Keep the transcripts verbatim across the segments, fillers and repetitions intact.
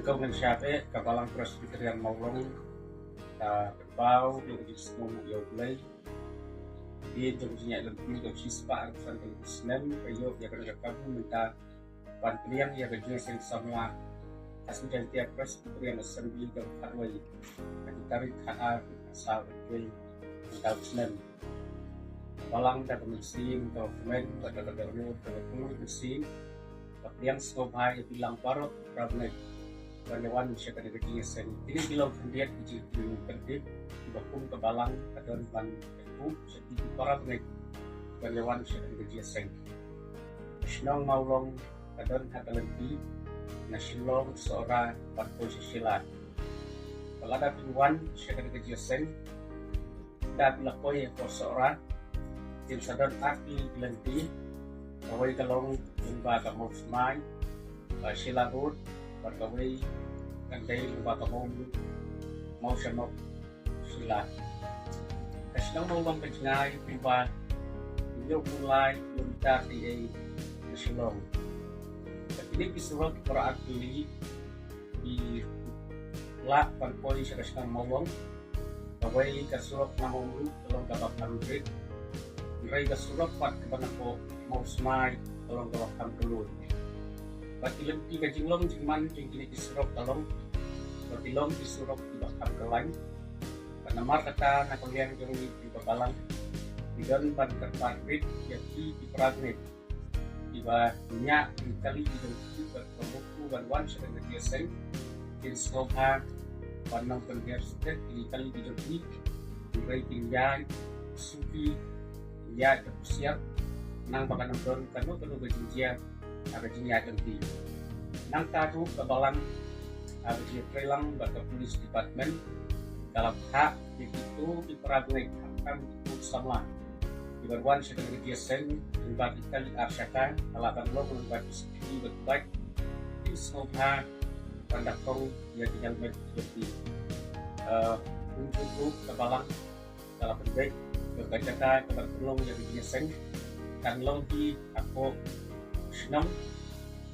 Kong ngan shah beh, ka Balang Presbyterian Mawlong ka pynpaw ïa ka jingsngew ïa U Blei. Ïa ka jingïaid lynti ka shispah arphew san tylli snem, ka ïoh ïa kane ka kabu mynta ban pdiang ïa ka jingïaseng samla ha Seng Jaiñtia Presbyterian Assembly ka khatwei, ha ki tarik khatar, khatsaw, khatwei mynta u snem. Balang da ka mynsiem kaba kmen bad da ka dohnud kaba kylluid mynsiem ka pdiang sngewbha ïa phi lang baroh para bangeit ban ïa wan sha kane ka jingïaseng. Kine ki long khyndiat ki jingpyntip kiba kum ka Balang ka don ban ïathuh sha phi ki para bangeit ban ïa wan sha kane ka jingïaseng. Ka shnong Mawlong ka don ha ka lynti na Shillong, Sohra ban poi sha Shillong. Ba lada phi wan sha kane ka jingïaseng, da phi la poi ha Sohra, phin sa don ar tylli ki lynti, kawei ka long lyngba ka Mawsmai, ba Shillong Road, bad kawei kan dei lyngba ka Mawmut, Mawshanok, Shillong. Ka shnong Mawlong ka jngai kumba hynñiew phew lai kilometer dei na Shillong. Ka kine ki surok para ar tylli ki lah ban poi sha ka shnong Mawlong. Kawei ka surok na Mawmut ka long kaba kham rit. Hynrei ka surok pat kaba na Mawsmai ka long kaba kham kylluid. Bad ki lynti, ka jinglong jingman jong kine ki surok ka long ba ki long ki surok kiba kham kyllain. Bad namar kata na ka liang jong ngi kiba Balang, ngi don ban kyrpad rit ïa phi ki para bangeit kiba ñiah ïa ki kali ki jong ki bad kiba mut ban wan sha kane ka jingïaseng, kin sngewbha ban nang pynhiar stet ïa ki kali ki jong ki. Hynrei kin ïaid suki, kin ïaid da ka husiar, khnang ba kan ym don kano kano ka jingjia ha ka jingïaid lynti. Nangta ruh ka Balang, ha ka jingïatreilang bad ka Police Department, ka la phah ïa kito ki para bangeit, khamtam kito ki samla, kiba wan sha kane ka jingïaseng lyngba ki kali ar shaka, ka la ban long lyngba ki scooty bad ki bike, kin sngewbha ban da khrong ïa ki helmet ki jong ki. Eh, kumjuh ruh ka Balang ka la pynbeit ba ka jaka kaban pynlong ïa ka jingïaseng kan long hi hapoh shnong,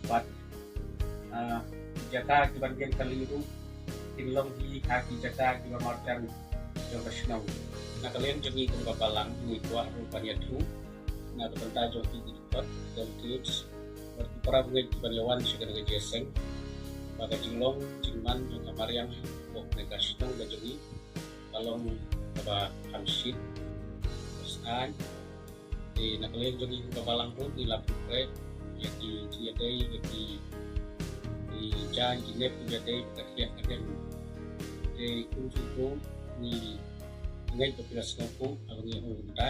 bad, ah, ki jaka kiban biang kali ruh kin long hi ha ki jaka kiba marjan jong ka shnong. Na ka liang jong ngi kum ka Balang, ngi kwah ruh ban ïathuh na ka bynta jong ki, ki dkhot, delegates bad ki para bangeit kiban ïa wan sha kane ka jingïaseng, ba ka jinglong jingman jong ka mariang hapoh kane ka shnong ka jong ngi ka long kaba kham shit, kaba sngewsih. Te na ka liang jong ngi kum ka Balang ruh ngi la pynpreh ïa ki jingïadei, ïa ki, ki jaiñ ki nep ki jingïadei ka khiah ka dem. Te kumjuh ruh ngi ngeit ba phi la sngewthuh haba ngi ong kumta,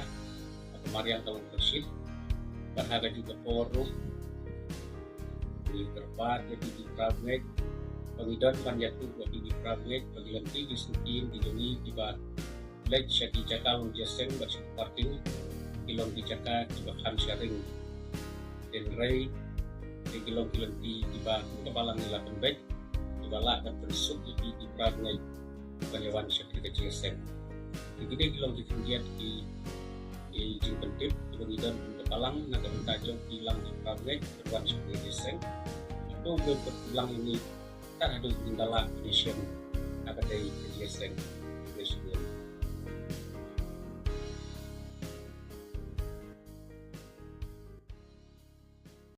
ba ka mariang ka long kaba shit. Bad ha kajuh ka por ruh ngi kyrpad ïa phi ki para bangeit ba ngi don ban ïathuh ïa phi ki para bangeit ba ki lynti ki sngewthuh ki jong ngi kiba leit sha ki jaka long jingïaseng bad sha ki parking ki long ki jaka kiba kham sharing. Hynrei ki long ki lynti kiba kum ka Balang ngi la pynbeit kiba lah ban pynsuk ïa phi ki para bangeit ban ïa wan sha kane ka jingïaseng. Te kine ki long ki khyndiat ki, ki jingpyntip kiba ngi don kum ka Balang na ka bynta jong ki lang ki para bangeit ban wan sha kane ka jingïaseng. Hato ngi pynlang ïa ngi tad haduh ngi da lah ban ïashem ha ka dei ka jingïaseng.